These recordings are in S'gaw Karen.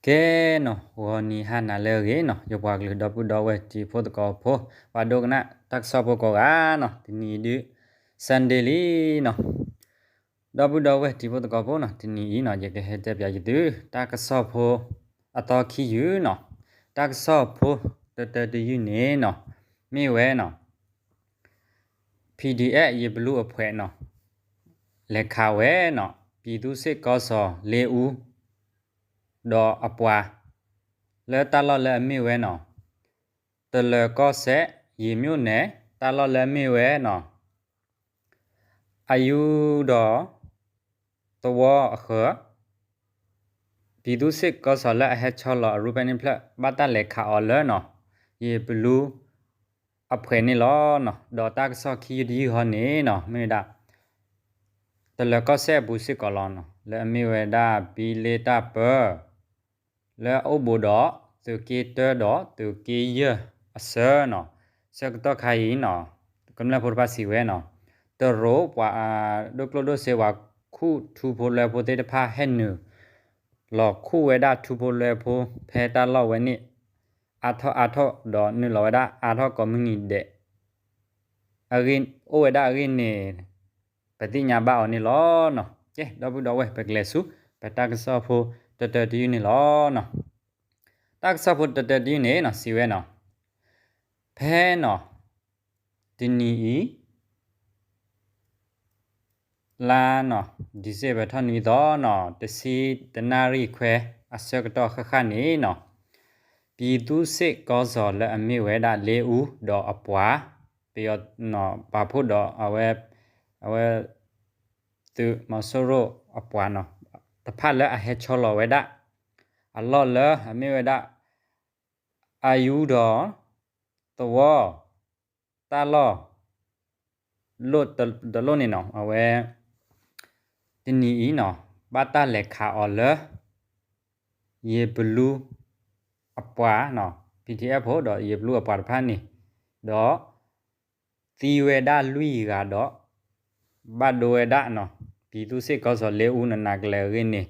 ကဲနီၤ ဂီၤနံၤဟါနၤလၢအဂ့ၤနီၤ ယပှၤကလုာ်ဒီပုၢ်ဒီဝဲၢ်တံၤဖိသကိးဖိ ပှၤဒိကနၣ်တၢ်ကစီၣ်ဖိကိးဂၤနီၤ တနံၤအံၤဒုး Sunday လံနီၤ ဒီပုၢ်ဒီဝဲၢ်တံၤဖိသကိးဖိနီၤ တနံၤအံၤနီၤ ယကဟဲတဲပၠးယသု တၢ်ကစီၣ်ဖိအသီခံယုၢ်နီၤ တၢ်ကစီၣ်ဖိတတၢတယုၢ်န့ၣ်နီၤ မ့ၢ်ဝဲနီၤ PDF ယဘလူအဖှဲးနီၤ လဲၤခးဝဲနီၤ ပြည်သူ့စစ်ကောင်စီ လေးဦး ဒီးအပှၤ လၢတၢ်လီၢ်လၢအမ့ၢ်ဝဲနီၤ တလၢၤကီၢ်စဲၣ် ယ့ၤမျိၣ်နဲၣ် တၢ်လီၢ်လၢအမ့ၢ်ဝဲနီၤ အယူဒီး သဝီအဃၢၤ ပြည်သူ့စစ်ကောင်စီ လၢအဟဲဆီလီၤအရူပဲန့ၣ်ဖျၢၣ် ဘၣ်တၢ်လဲၤခးအီၤလၢနီၤ ယ့ၤဘလူအဖှဲးန့ၣ်လီၤနီၤ ဒီးတၢ်ကစီၣ်ခံယုၢ်တယုၢ်ဟီန့ၣ်နီၤ မ့ၢ်ဝဲဒၣ် တလၢၤကီၢ်စဲၣ်အပူၤစ့ၢ်ကီးလီၤနီၤ လၢအမ့ၢ်ဝဲဒၣ်ဘံလ့တၢ်ပၢ လၢအအိၣ်ဘူးဒီး သုးက့တၢဒီးသုးက့ယဲၢ်အဆၢနီၤ ဆၢကတီၢ်ခါအံၤနီၤ ကမျၢၢ်ဖိတဖၣ်စံးဝဲနီၤ တရူးပှၤ ဒိၣ်ကျိၣ်ဒိၣ်စ့ပှၤခူၣ်ထူဖိလွဲဖိသ့ၣ်တဖၣ်ဟဲနုာ် လီၤခူၣ်ဝဲဒၣ်ထူဖိလွဲဖိ ဖဲတၢ်လီၢ်ဝဲန့ၣ် အါထီၣ်အါထီၣ်ဒီး နုာ်လီၤဝဲဒၣ်အါထီၣ်ကိးမုၢ်နံၤဒဲး အဂ့ၢ်အိၣ်ဝဲဒၣ်အဂ့ၢ်န့ၣ် ပသ့ၣ်ညါဘၣ်အီၤန့ၣ်လီၤနီၤ ကဲ ဒီပုၢ်ဒီဝဲၢ် ပကလဲၤဆူ ပတၢ်ကစီၣ်ဖိတတၢတယုၢ်န့ၣ်လီၤနီၤ တၢ်ကစီၣ်ဖိတတၢတယုၢ်န့ၣ်နီၤ စံးဝဲနီၤ ဖဲနီၤ တနံၤအံၤ လါနီၤ December ထီၣ်နွံသီနီၤ တဆံတနၣ်ရံၣ်ခွဲ အဆၢကတီၢ်ဃၣ်ဃၣ်န့ၣ်နီၤ ပြည်သူ့စစ်ကောင်စီ လၢအမ့ၢ်ဝဲဒၣ်လေးဦး ဒီးအပှၤ ပယီၤနီၤ ပာ်ဖှိၣ်ဒီးအဝဲ အဝဲ သုးမီၤစိရိၤအပှၤနီၤ တဖၣ်လၢအဟဲဆီလီၤဝဲဒၣ် အလီၢ်လၢအမ့ၢ်ဝဲဒၣ် အယူဒီး သဝီ တၢ်လီၢ် လိၣ်တလိၣ်န့ၣ်နီၤ အဝဲ တနံၤအံၤနီၤ ဘၣ်တၢ်လဲၤခးအီၤလၢ ယ့ၤဘလူအပှၤနီၤ PDF ဖိဒီးယ့ၤဘလူအပှၤတဖၣ်န့ၣ် ဒီး သံဝဲဒၣ်လွံၢ်ဂၤဒီး ဘၣ်ဒိဝဲဒၣ်နီၤ ပြည်သူ့စစ်ကောင်စီ လေးဦး နနၤကလဲာ်အဂ့ၢ်န့ၣ်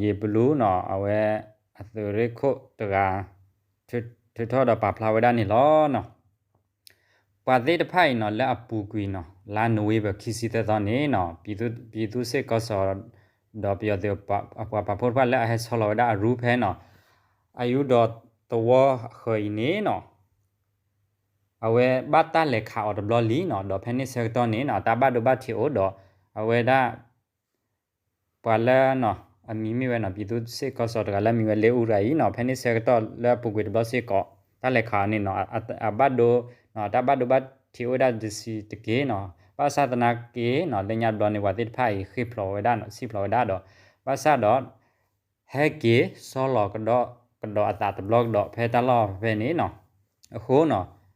ယ့ၤဘလူနီၤ အဝဲအသုးရ့ၣ်ခိၣ်တဂၤ ထုးထီၣ်ဒီးပာ်ဖျါဝဲဒၣ်န့ၣ်လီၤနီၤ ပှၤသ့ၣ်တဖၣ်အံၤနီၤ လၢအပူၤကွံာ်နီၤ လါနိၣ်ဝ့ဘၢၣ် ခံဆံသၢသီန့ၣ်နီၤ ပြည်သူ့စစ်ကောင်စီ ဒီးပယီၤသုးအပှၤပာ်ဖှိၣ်တဖၣ်လၢအဟဲဆီလီၤဝဲဒၣ်အရူဖဲနီၤ အယူဒီးသဝီအဃၢၤအံၤန့ၣ်နီၤ အဝဲဘၣ်တၢ်လဲၤခးအီၤတဘျီလံနီၤ ဒီးဖဲန့ၣ်ဆၢကတီၢ်န့ၣ်နီၤ တၢ်ဘၣ်ဒိဘၣ်ထံးအိၣ်ဒီး အဝဲဒၣ် ပှၤလၢနီၤ အမံၤမ့ၢ်ဝဲနီၤ ပြည်သူ့စစ်ကောင်စီ တဂၤလၢအမံၤဝဲ လေးဦး တဂၤအံၤနီၤ ဖဲန့ၣ်ဆၢကတီၢ်လၢအပူၤကွံာ်တဘျီစ့ၢ်ကီး တၢ်လဲၤခးအီၤန့ၣ်နီၤ အဘၣ်ဒိ တၢ်ဘၣ်ဒိဘၣ်ထံးအိၣ်ဝဲဒၣ်တဆံးတက့ၢ်နီၤ ဘၣ်ဆၣ်သနာ်က့နီၤ လၢညါတဘျီန့ၣ် ပှၤသ့ၣ်တဖၣ်အံၤ ဃ့ၢ်ဖျိးဝဲဒၣ်နီၤ စံၣ်ဖျိးဝဲဒၣ်ဒီး ဘၣ်ဆၣ်ဒီး ဟဲက့ၤဆီလီၤကဒီး ကဒီးအသးတဘျီကဒီး ဖဲတၢ်လီၢ်ဖဲန့ၣ်နီၤ အဃိနီၤ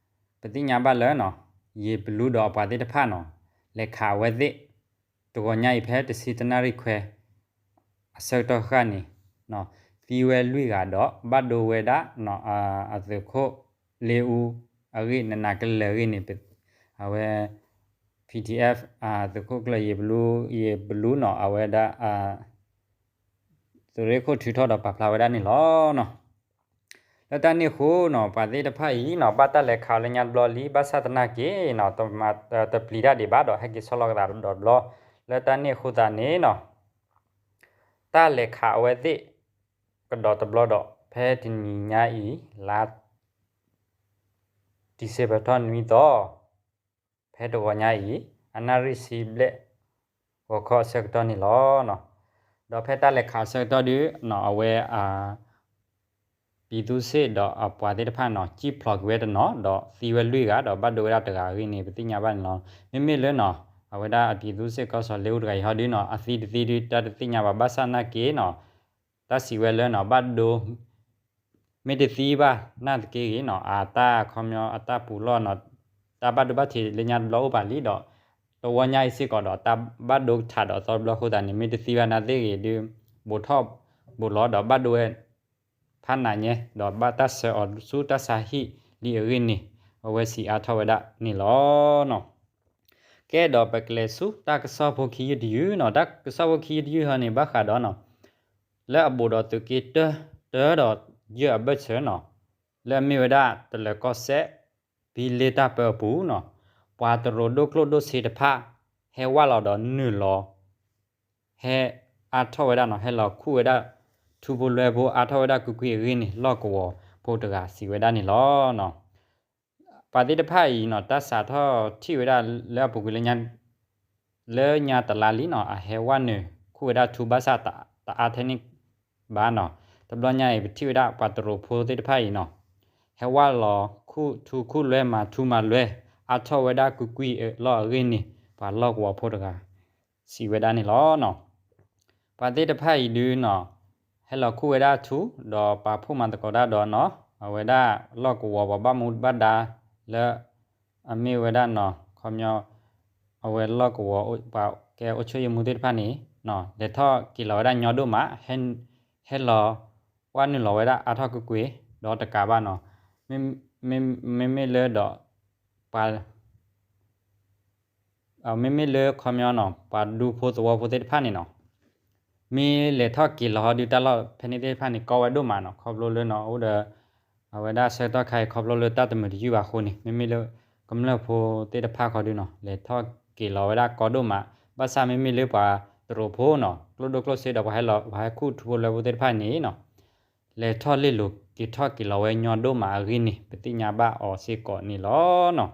ပသ့ၣ်ညါဘၣ်လၢနီၤ ယ့ၤဘလူဒီးအပှၤသ့ၣ်တဖၣ်နီၤ လဲၤခးအဝဲသ့ၣ် တဂီၤညါအံၤဖဲတဆံတနၣ်ရံၣ်ခွဲ အဆၢကတီၢ်ဃၣ်န့ၣ် သံဝဲလွံၢ်ဂၤဒီး ဘၣ်ဒိဝဲဒၣ် အသုးခိၣ် လေးဦး အဂ့ၢ် နနၤကလဲာ်အဂ့ၢ်န့ၣ် အဝဲ PDF သုးခိၣ်ကျၢၢ်ယ့ၤဘလူ ယ့ၤဘလူနီၤ အဝဲဒၣ် သုးရ့ၣ်ခိၣ်ထုးထီၣ်ဒီးပာ်ဖျါဝဲဒၣ်န့ၣ်လီၤနီၤ လၢတၢ်န့ၣ်အဃိနီၤ ပှၤသ့ၣ်တဖၣ်အံၤနီၤ ဘၣ်တၢ်လဲၤခးအီၤလၢညါတဘျီလံ ဘၣ်ဆၣ်သနာ်က့နီၤ တမၤတပျံၤတၢ်ဒံးဘၣ်ဒီး ဟဲက့ၤဆီလီၤကသးဒီးတဘျီ လၢတၢ်န့ၣ်အဃိသတးန့ၣ်နီၤ တၢ်လဲၤခးအဝဲသ့ၣ် ကဒီးတဘျီဒီး ဖဲတနံၤညါအံၤ လါ December ထီၣ်နွံသီ ဖဲတဂီၤညါအံၤ အနၣ်ရံၣ်ဆံဘျဲၣ် ဂီၤခီအဆၢကတီၢ်န့ၣ်လီၤ. ဒီးဖဲတၢ်လဲၤခးအဆၢကတီၢ်ဒုး အဝဲ ပြည်သူ့စစ် ဒီးအပှၤသ့ၣ်တဖၣ်နီၤ စံၣ်ဖျိးကွံာ်ဝဲတနီၤ ဒီးသံဝဲလွံၢ်ဂၤ ဒီးဘၣ်ဒိဝဲဒၣ်တဂၤအဂ့ၢ်န့ၣ် ပသ့ၣ်ညါဘၣ်န့ၣ်လီၤ. မ့မ့ၢ်လၢနီၤ အဝဲဒၣ်အ ပြည်သူ့စစ် ကီၢ်စီၤ လေးဦး တဂၤအံၤဟီဒုးနီၤ အသံတသံဒုး တၢ်တသ့ၣ်ညါဘၣ် ဘၣ်ဆၣ်သနာ်က့နီၤ တၢ်စံးဝဲလၢနီၤ ဘၣ်ဒိ မ့ၢ်တသံဘၣ်နာ်သက့ဂ့ၤနီၤ အတၢ်အခီပညီ အတၢ်ပူၤလီၢ်နီၤ တၢ်ဘၣ်ဒိဘၣ်ထံးလၢညါတဘျီအိၣ်ပာ်လံဒီး တဝီညါအံၤစ့ၢ်ကီးဒီး တၢ်ဘၣ်ဒိကထးဒီးသီတဘျီအဃိသတးန့ၣ် မ့ၢ်တသံဘၣ်နာ်သ့ၣ်ဂ့ၤဒုး ဘူးထီၣ်ဘူးလီၤဒီးဘၣ်ဒိဝဲ ဖးနးညါ ဒီးဘၣ်တၢ်ဆှၢအီၤဆူတၢ်ဆါဟံၣ်လံအဂ့ၢ်န့ၣ် အဝဲစံးအါထီၣ်ဝဲဒၣ်န့ၣ်လီၤ. ကဲဒီးပကလဲၤဆူတၢ်ကစီၣ်ဖိခံယုၢ်တယုၢ်နီၤ တၢ်ကစီၣ်ဖိခံယုၢ်တယုၢ်ဟီန့ၣ် ဘၣ်ဃးဒီးနီၤ လၢအဘူးဒီးသုးက့တၢ တၢဒီးယဲၢ်အဘၢၣ်စၢၤနီၤ, လၢအမ့ၢ်ဝဲဒၣ်တလၢၤကီၢ်စဲၣ် ဘံလ့တၢ်ပၢအပူၤနီၤ, ပှၤတရူးဒိၣ်ကျိၣ်ဒိၣ်စ့တဖၣ် ဟဲဝၢ်လီၤဒီးနုာ်လီၤ ဟဲအါထီၣ်ဝဲဒၣ်နီၤ, ဟဲလီၤခူၣ်ဝဲဒၣ် ထူဖိလွဲဖိအါထီၣ်ဝဲဒၣ်ကွ့ၢ်ကွ့ၢ်အဂ့ၢ်န့ၣ် လီၢ်ကဝီၤဖိတဂၤစံးဝဲဒၣ်န့ၣ်လီၤ. ပှၤသ့ၣ်တဖၣ်အံၤနီၤ တၢ်စးထီၣ်ထံၣ်ဝဲဒၣ်လၢအပူၤကွံာ်လၢ လၢညါတလါလံနီၤ အဟဲဝၢ်နုာ်ခူၣ်ဝဲဒၣ်ထူဘၣ်ဆၣ် တအါထဲန့ၣ်ဘၣ်နီၤ, တဘျီညါအံၤ ပထံၣ်ဝဲဒၣ်ပှၤတရူးဖိသ့ၣ်တဖၣ်အံၤနီၤ ဟဲဝၢ်လီၤခူၣ်ထူခူၣ်လွဲမၤထူမၤလွဲ အါထီၣ်ဝဲဒၣ်ကွ့ၢ်ကွ့ၢ်အလီၢ်အဂ့ၢ်န့ၣ် ပှၤလီၢ်ကဝီၤဖိတဂၤ စံးဝဲဒၣ်န့ၣ်လီၤ. ပှၤသ့ၣ်တဖၣ်အံၤဒုနီၤ ဟဲလီၤခူၣ်ဝဲဒၣ်ထူ ဒီးပာ်ဖှိၣ်မၤသကိးတၢ်ဒီးနီၤ အဝဲဒၣ်လီၢ်ကဝီၤပှၤဘၣ်မူဘၣ်ဒါလၢ အမ့ၢ်ဝဲဒၣ်နီၤ ခီပညီ အဝဲလီၢ်ကဝီၤပှၤကဲအိၣ်ဆိၣ်ယမူသ့ၣ်တဖၣ်န့ၣ် လဲၤထီၣ်က့ၤလီၤဝဲဒၣ်ညီဒိၣ်မး ဟဲလီၤဝၢ်နုာ်လီၤဝဲဒၣ်အါထီၣ်ကွ့ၢ်ကွ့ၢ် ဒီးတကးဘၣ်နီၤ မ့မ့ၢ်လၢဒီး ပှၤ မ့မ့ၢ်လၢခီပညီနီၤ ပှၤဒူဖိသဝီဖိသ့ၣ်တဖၣ်န့ၣ်နီၤ မ့ၢ်လဲၤထီၣ်က့ၤလီၤဟီဒုတၢ်လီၢ်ဖဲန့ၣ်သ့ၣ်တဖၣ်န့ၣ် ကီဝဲဒိၣ်မးနီၤ ခီဖျိလၢနီၤ အိၣ်ဒီး အဝဲဒၣ်ဆၢကတီၢ်ခါအံၤ ခီဖျိလၢတၢ်တမုာ်တယုၢ်ဘၣ်အဃိန့ၣ် မ့မ့ၢ်လၢ ကမျၢၢ်ဖိသ့ၣ်တဖၣ်ခီဒုနီၤ လဲၤထီၣ်က့ၤလီၤဝဲဒၣ်ကီဒိၣ်မး ဘၣ်ဆၣ်မ့မ့ၢ်လၢပှၤတရူးဖိနီၤ ကျိၣ်ဒိၣ်ကျိၣ်စ့ဒီးပှၤဟဲလီၤ ပှၤဟဲခူၣ်ထူဖိလွဲဖိသ့ၣ်တဖၣ်န့ၣ်နီၤ လဲၤထီၣ်လ့ၢ်လိၤက့ၤထီၣ်က့ၤလီၤဝဲညီဒိၣ်မးအဂ့ၢ်န့ၣ် ပသ့ၣ်ညါဘၣ်အီၤစ့ၢ်ကီးန့ၣ်လီၤနီၤ.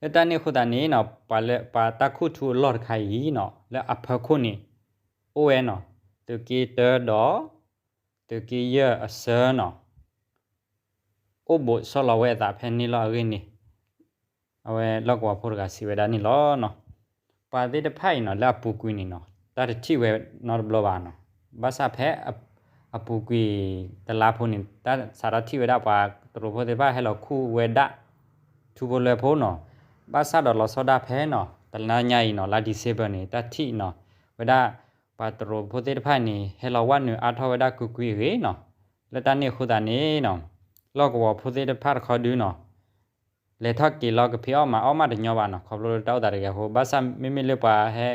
လၢတၢ်န့ၣ်အဃိသတးန့ၣ်နီၤ ပှၤလၢပှၤတၢ်ခူၣ်ထူအလီၢ်တခါအံၤနီၤ လၢအဖီခိၣ်န့ၣ် အိၣ်ဝဲနီၤ သုးက့တၢဒီး သုးက့ယဲၢ်အဆၢနီၤ အိၣ်ဘိးဆီလီၤဝဲအသးဖဲန့ၣ်လီၤအဂ့ၢ်န့ၣ် အဝဲလီၢ်ကဝီၤဖိတဂၤစံးဝဲဒၣ်န့ၣ်လီၤနီၤ. ပှၤသ့ၣ်တဖၣ်အံၤနီၤ လၢအပူၤကွံာ်န့ၣ်နီၤ တၢ်တထံၣ်ဝဲနီတဘျီဘၣ်နီၤ. ဘၣ်ဆၣ်ဖဲအပူၤကွံာ်တလါဖိန့ၣ် တၢ်စးထီၣ်ထံၣ်ဝဲဒၣ်ပှၤတရူးဖိသ့ၣ်တဖၣ်ဟဲလီၤခူၣ်ဝဲဒၣ် ထူဖိလွဲဖိနီၤ. ဘၣ်ဆၣ်ဒီးလီၤဆီဒၣ်ဖဲနီၤ တနၤညါအံၤနီၤ လါ December န့ၣ် တၢ်ထံၣ်နီၤ ဝဲဒၣ် ပှၤတရူးဖိသ့ၣ်တဖၣ်န့ၣ် ဟဲလီၤဝၢ်နုာ်အါထီၣ်ဝဲဒၣ်ကွ့ၢ်ကွ့ၢ်အဂ့ၢ်နီၤ. လၢတၢ်န့ၣ်အဃိသတးန့ၣ်နီၤ လီၢ်ကဝီၤဖိသ့ၣ်တဖၣ်တခီဒုနီၤ လဲၤထီၣ်က့ၤလီၤကဖံးအီၣ်မၤအီၣ်မးတညီဘၣ်နီၤ. ခီဖျိလၢတၢ်အိၣ်သးတဂ့ၤအဃိ ဘၣ်ဆၣ်မ့မ့ၢ်လၢပှၤဟဲ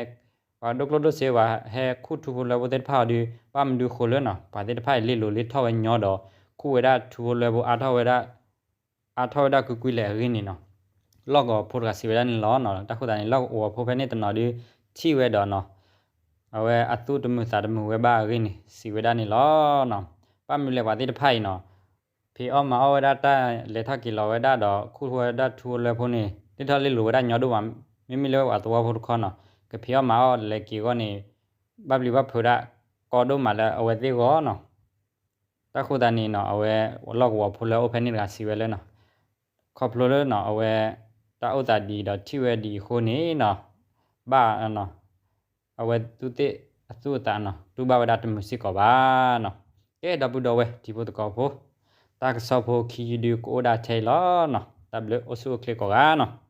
ပှၤဒိၣ်ကျိၣ်ဒိၣ်စ့ ပှၤဟဲခူၣ်ထူဖိလွဲဖိသ့ၣ်တဖၣ်အီၤဒု ဘၣ်မနုၤဃိလၢနီၤ ပှၤသ့ၣ်တဖၣ်အံၤလ့ၢ်လိၤလ့ၢ်ထီၣ်ဝဲညီဒီး ခူၣ်ဝဲဒၣ်ထူဖိလွဲဖိအါထီၣ်ဝဲဒၣ် အါထီၣ်ဝဲဒၣ်ကွ့ၢ်ကွ့ၢ်လဲၣ်အဂ့ၢ်န့ၣ်နီၤ လီၢ်ကဝီၤဖိတဂၤစံးဝဲဒၣ်န့ၣ်လီၤနီၤ. တၢ်ဃိသတးန့ၣ် လီၢ်ကဝီၤဖိဖဲန့ၣ်တနီၤဒု ထံၣ်ဝဲဒီးနီၤ အဝဲအသူၣ်တမုာ်သးတမုာ်ဝဲဘၣ်အဂ့ၢ်န့ၣ် စံးဝဲဒၣ်န့ၣ်လီၤနီၤ. ဘၣ်မနုၤလဲၣ်ပှၤသ့ၣ်တဖၣ်အံၤနီၤ ဖံးအီၣ်မၤအီၣ်ဝဲဒၣ်တၢ်လဲၤထီၣ်က့ၤလီၤဝဲဒၣ်ဒီး ခူၣ်ထူဝဲဒၣ်ထူဖိလွဲဖိန့ၣ် လ့ၢ်ထီၣ်လ့ၢ်လိၤဝဲဒၣ်ညီဒိၣ်မး မ့မ့ၢ်လၢပှၤသဝီဖိတခီနီၤ ကဖံးအီၣ်မၤအီၣ်လဲၤက့ၤအဂီၢ်န့ၣ် ဘၣ်ပျံၤဘၣ်ဖုးဒၣ်ကီဒိၣ်မးလၢအဝဲသ့ၣ်အဂီၢ်နီၤ. တၢ်ဃိသတးန့ၣ်နီၤ အဝဲလီၢ်ကဝီၤဖိလၢအိၣ်ဖဲန့ၣ်တဂၤစံးဝဲလၢနီၤ ခီဖျိလၢနီၤ အဝဲ တၢ်အိၣ်သးဒ်အံၤဒီးထံၣ်ဝဲဒ်အံၤအဃိန့ၣ်နီၤ ဘၣ်နီၤ အဝဲသူၣ်သ့ၣ်အသူၣ်အသးနီၤ တူၢ်ဘၣ်ဝဲဒၣ်တမုာ်စ့ၢ်ကီးဘၣ်နီၤ. ကဲ ဒီပုၢ်ဒီဝဲၢ်တံၤဖိသကိးဖိ တၢ်ကစီၣ်ဖိခံယုၢ်ဒုကအိၣ်ဒၣ်ထဲအံၤလီၤနီၤ. တၢ်ဘျုးအိၣ်ဆူၣ်အိၣ်ချ့ကိးဂၤနီၤ.